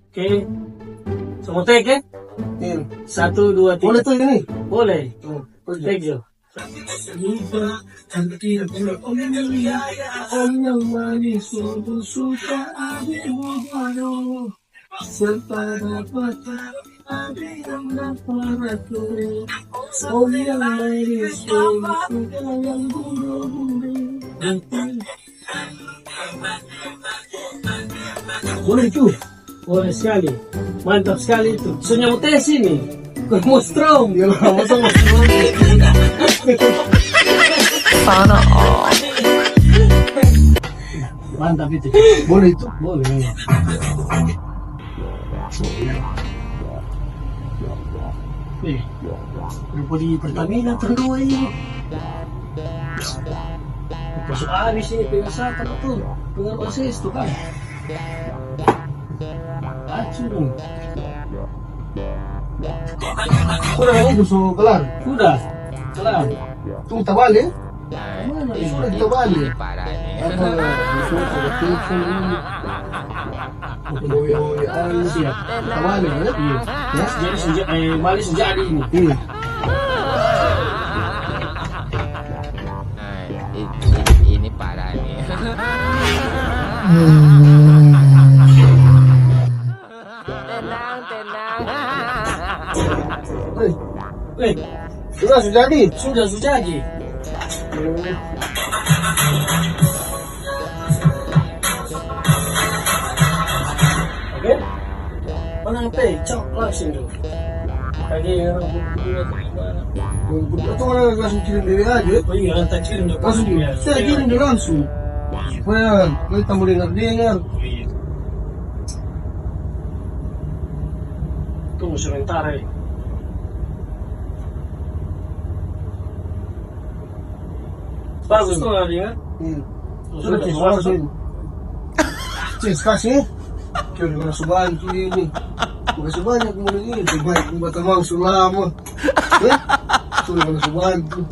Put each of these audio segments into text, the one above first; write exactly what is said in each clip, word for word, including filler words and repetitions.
Oke. Semua take, ya? Satu, dua, tiga. Boleh tuh ini? Boleh. Take jo. Boleh itu. Boleh sekali. Mantap sekali itu. So nyamuk teh sini. Kau mau strong. Ya lah, masa mau strong? Sana. Mantap itu. Boleh itu. Boleh. Nih, rupa di Pertamina tuh dua ini. Masuk habis ini, pengasakan tuh. Pengaruh ases tuh kan. Acung. Udah, ini so kelar. Udah. Kelar. Tuh, tabale. Mana ini? Sudah kita balik. Apa? Sudah telepon ini. Boya-boya, ah, ini siap. Kita balik, ya? Iya. Ya? Jadi senja-, eh, balik senjadi ini. Iya. Nah, i-, i-, ini parah nih. Tenang, tenang. Hei, hei, sudah, sudah jadi? Sudah, sudah jadi. Oke. Mana H P? Cok, langsung tu. Lagi orang buku-buku atau gimana? Buku-buku tu orang langsung kirim diri aja. Oh iya, tak kirim dia. Langsung dia. Saya kirim dia langsung. Supaya kita mau dengar-dengar. Oh iya. Tunggu sementara, eh. Bagus tuh, Adi, ya? Hmm. Sudah, sudah, sudah, sudah. Cek, kasih. Oke, udah, sudah bantu ini. Makasih banyak, mau ini. Terbaik, buat teman selama. Eh? Tuh, udah, sudah bantu.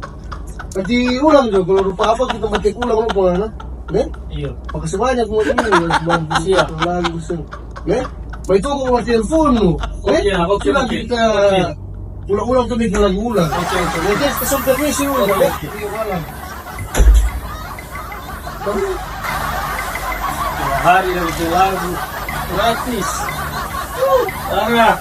Nanti ulang juga, kalau rupa apa kita matik ulang, lupa, nah. Ne? Iya. Makasih banyak buat ini, harus bantu. Siap. Lagu, sih. Ne? Baik, itu aku mau telepon lu. Ne? Oke, oke, oke. Kita ulang-ulang tuh, bikin lagu ulang. Oke, oke. Nanti kita sampai misi ulang, oke, ne? Oke. Iya, malam. Hari dari lagu gratis. Parah.